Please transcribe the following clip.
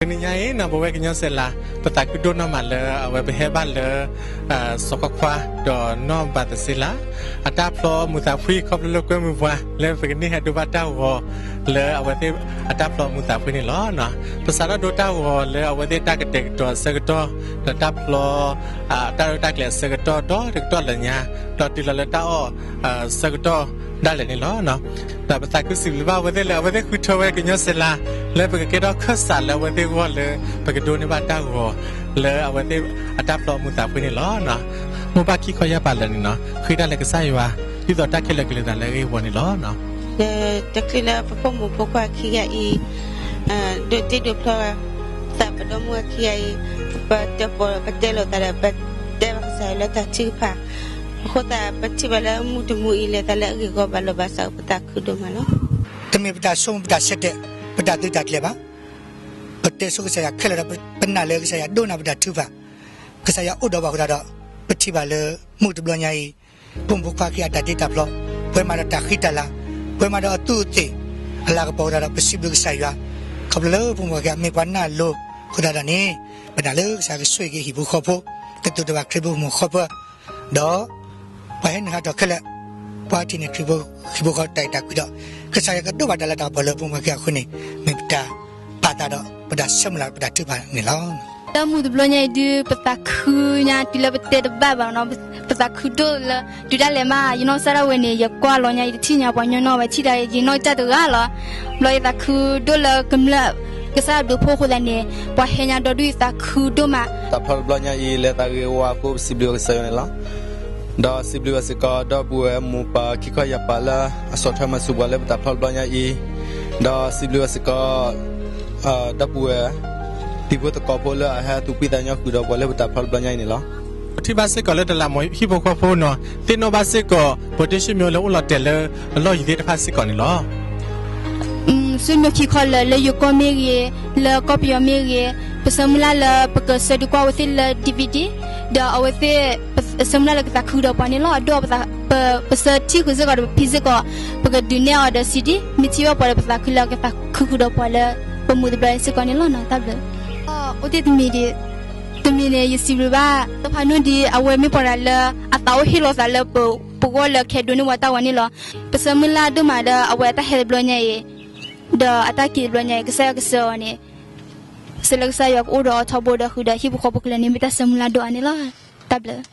တနံၤညါအံၤနီၤ ပဝဲကညီစဲးလၤ ပသးခုဒိၣ်နီၢ်မးလၢအဝဲပဟဲဘၣ်လၢ စီၤခွါခွါ ဒီးနီၢ်ဘၤသစ့လး အတၢ်ဖျီမုာ်သးဖှံခီဖျိလၢကွဲမုာ်ပှၤ လၢပကန့ၢ်ဟဲဒိးဘၣ်တၢ်ဂီၤ လၢအဝဲသ့ၣ်အတၢ်ဖျီမုာ်သးဖှံန့ၣ်လီၤ. ပစးထီၣ်ဒိတၢ်ဂီၤလၢအဝဲသ့ၣ်တၢ်ကတဲာ်ကတီၤအဆၢကတီၢ် ဒီးတၢ်ဖျီ တၢ်ရဲၣ်တၢ်ကျဲၤအဆၢကတီၢ် ဒီးတကတီၢ်လၢညါ ဒီးတုၤလီၤလၢတၢ်အီၣ် ဆၢကတီၢ်ဒၣ်လဲာ်န့ၣ်လီၤ. ဒီးပသးခုစံးဘျုးဘၣ်အဝဲသ့ၣ်လၢ အဝဲသ့ၣ်ဃုထၢဝဲကညီစဲးလၤ လၢပကကဲထီၣ်ခၢၣ်စးလၢအဝဲသ့ၣ်အဂီၢ်လၢ ပကဒိးန့ၢ်ဘၣ်တၢ်ဂီၤ လၢအဝဲသ့ၣ်အတၢ်ဖျီမုာ်သးဖှံန့ၣ်လီၤ. မိၢ်ပၢ်ခံခီယါပၤလၢာ်န့ၣ်နီၤ ဃ့တၢ်လၢကစၢ်ယွၤ ဒ်သိးတၢ်ခဲလၢာ်ကလဲၤသးလၢအဂ့ၢ်အဝီန့ၣ်လီၤ. လၢတချုးလၢပဖိမုၣ်ဖိခွါခံဂၤအံၤ ဒိးတ့ဒိးဖျီ သးပဒီမုၢ်ခံဂၤအံၤ ပတၢၣ်ပီၣ်ပတဲလိာ်သးဒီး ပတဲဘၣ်ကစၢ်ယွၤလၢတၢ်ထုကဖၣ် အဃိသတး ပထံၣ်ဘၣ်လၢမုၢ်တမုၢ်အံၤ လဲၤသးလၢအဂ့ၢ်အဂီၢ်ဘၣ်လီၤဘၣ်စး ပသးခုဒိၣ်မးလီၤ. တမ့ၢ်ပတၢ်ဆိကမိၣ်ပတၢ်ဆၢတဲာ် ပတၢ်သုးတၢ်ကျဲၤဘၣ်. ပတဲဆိကစၢ်ယွၤခဲလၢာ်ဒီး ပနာ်လၢကစၢ်ယွၤဒိကနၣ်ပတၢ်ထုကဖၣ်, ကစၢ်ယွၤအိၣ်ဒီးပှၤအဃိသတးဒီး ပထံၣ်ဘၣ်လၢမုၢ်တဘျီညါအံၤ ဖိမုၣ်ဖိခွါခံဂၤအတၢ်တ့တၢ်ဖျီ, ပှဲၤမးဒီးတၢ်ဃံတၢ်လၤ, ပှဲၤမးဒီးအသူးအသ့ၣ် အလၤကပီၤအဃိသတးဒီး ပစံးဘျုးကစၢ်ယွၤ ခီဖျိလၢဖိမုၣ်ဖိခွါခံဂၤမ့ၢ်ပှၤနာ်လိၤအဃိသတးဒီးန့ၣ် ပနာ်လၢကစၢ်ယွၤကဆိၣ်ဂ့ၤက့ၤဟံၣ်ဖိဃီဖိ, ကသူၣ်တဘၣ်ခရံာ်ဖိမုၣ်ဃီဖိ ဒီး ပှၤဟဲနုာ်ဟးထီၣ်ခဲလၢာ်, ပှၤထံၣ်န့ၢ်ခရံာ်ဖိဃီဖိတၢ်အဲၣ်တၢ်ကွံဒီး ကစၢ်ယွၤကဒိးဘၣ်တၢ်လၤတၢ်ကပီၤလၢဖိမုၣ်ဖိခွါခံဂၤအဃိန့ၣ် မ့ၢ်ပတၢ်ပာ်သးဒီးပတၢ်ဆၢမုၢ်လၢ်ပတၢ်ထုကဖၣ်န့ၣ်လီၤ. လၢမုၢ်တဘျီညါအံၤဒုး ပသးခုညါတုၤလၢပတဲတဘၣ်ဘၣ်နီၤ, ပသးခုဒိၣ်လၢ တုၤဒၣ်လဲာ်မး ယနီၢ်ကစၢ်ဒၣ်ဝဲန့ၣ် ယကွၢ်လီၤညါအံၤ တထံၣ်ညါပှၤညီနီၢ်ဝဲ ထံၣ်ဒၣ်ယနီၢ်ကစၢ်တဂၤလီၤ. ဘျီယသးခုဒိၣ်လၢကမျၢၢ် ကစၢ်ဒၣ်ဒိးဖိအဃိသတးန့ၣ် ပှၤဟဲညါဒီဒူၣ်ယသးခုဒိၣ်မး. တၢ်ဖျီတဘျီညါအံၤ လဲၤသးဂ့ၤဝါအဃိ ပစံးဘျုးကစၢ်ယွၤန့ၣ်လီၤ. ဒီးစံးဘျုးဘၣ်စ့ၢ်ကီး ဒီပုၢ်ဝဲၢ်မိၢ်ပၢ်ခံခီယါပၤလၢ အဆီၣ်ထွဲမၤစၢၤပှၤလၢပတၢ်ဖျီတဘျီညါအံၤ, ဒီးစံးဘျုးဘၣ်စ့ၢ်ကီး ဒီပုၢ်ဝဲၢ် တံၤဖိသကိးဖိလၢအဟဲသူၣ်ဖှံသးညီဃုာ်ဒီးပှၤလၢပတၢ်ဖျီတဘျီညါအံၤန့ၣ်လီၤ. ပထံၣ်ဘၣ်စ့ၢ်ကီးလၢတလးမူးဟံၣ်ဖိဃီဖိနီၤ သ့ၣ်နီၣ်ဘၣ်စ့ၢ်ကီး ပှၤတ့ၢ်ဆွေမျိုးလၢအိၣ်လီၤတဲာ်လၢအလီၢ်ယံၤသ့ၣ်တဖၣ်စ့ၢ်ကီးန့ၣ်လီၤ. ဆွေမျိုးခံခီလၢာ် လၢယိၤကီၢ်မ့ၢ်ဂ့ၤ, လၢကီၢ်ပယီၤမ့ၢ်ဂ့ၤ, ပဆၢမုၢ်လၢ်လၢပကဆှၢဒုးကွၢ်အဝဲသ့ၣ်လၢ DVD, ဒီးအဝဲသ့ၣ် ပဆၢမုၢ်လၢ်လၢကသးခုဒီးပှၤန့ၣ်လီၤ. အဒိ ပဆၢထံၣ်ဃုာ်စ့ၢ်ကီးဒီးပဖံးစ့ၢ်ကီး, ပကဒုးနဲၣ်အီၤဒီး CD, မ့ၢ်ထံၣ်ဘၣ်ပှၤဒီးပသးခုလၢကသးခုဃုာ်ဒီးပှၤလၢ ပမုၢ်တဘျီစ့ၢ်ကီးန့ၣ်လီၤ. တၢ်ဘျုး. အိၣ်တ့ၢ်တမံၤဒ် တမံၤန့ၣ် ယစံးဘျုးဘၣ် စီၤဖးနူၣ်ဒ်အဝဲမ့ၢ်ပှၤတဂၤလၢ အသးအိၣ်ဟ့ၣ်လီၤသးလၢပဂီၢ်လၢကဟဲဒိးန့ၢ်ဝဲတၢ်ဂီၤန့ၣ်လီၤ. ပဆၢမုၢ်လၢ်ဒိၣ်မးဒီး အဝဲအတၢ်ဟဲတဘျီညါအံၤ ဒီးအတၢ်က့ၤတဘျီညါအံၤ ကစၢ်ယွၤကစၢ်အီၤန့ၣ် စံးလၢကစၢ်ယွၤကအိၣ်ဒီးအီၤထီဘိဒီးဃုာ်ဒီးဟံၣ်ဖိဃီဖိခဲလၢာ်န့ၣ် မ့ၢ်တၢ်ဆၢမုၢ်လၢ်ဒိၣ်အါန့ၣ်လီၤ. တၢ်ဘျုး.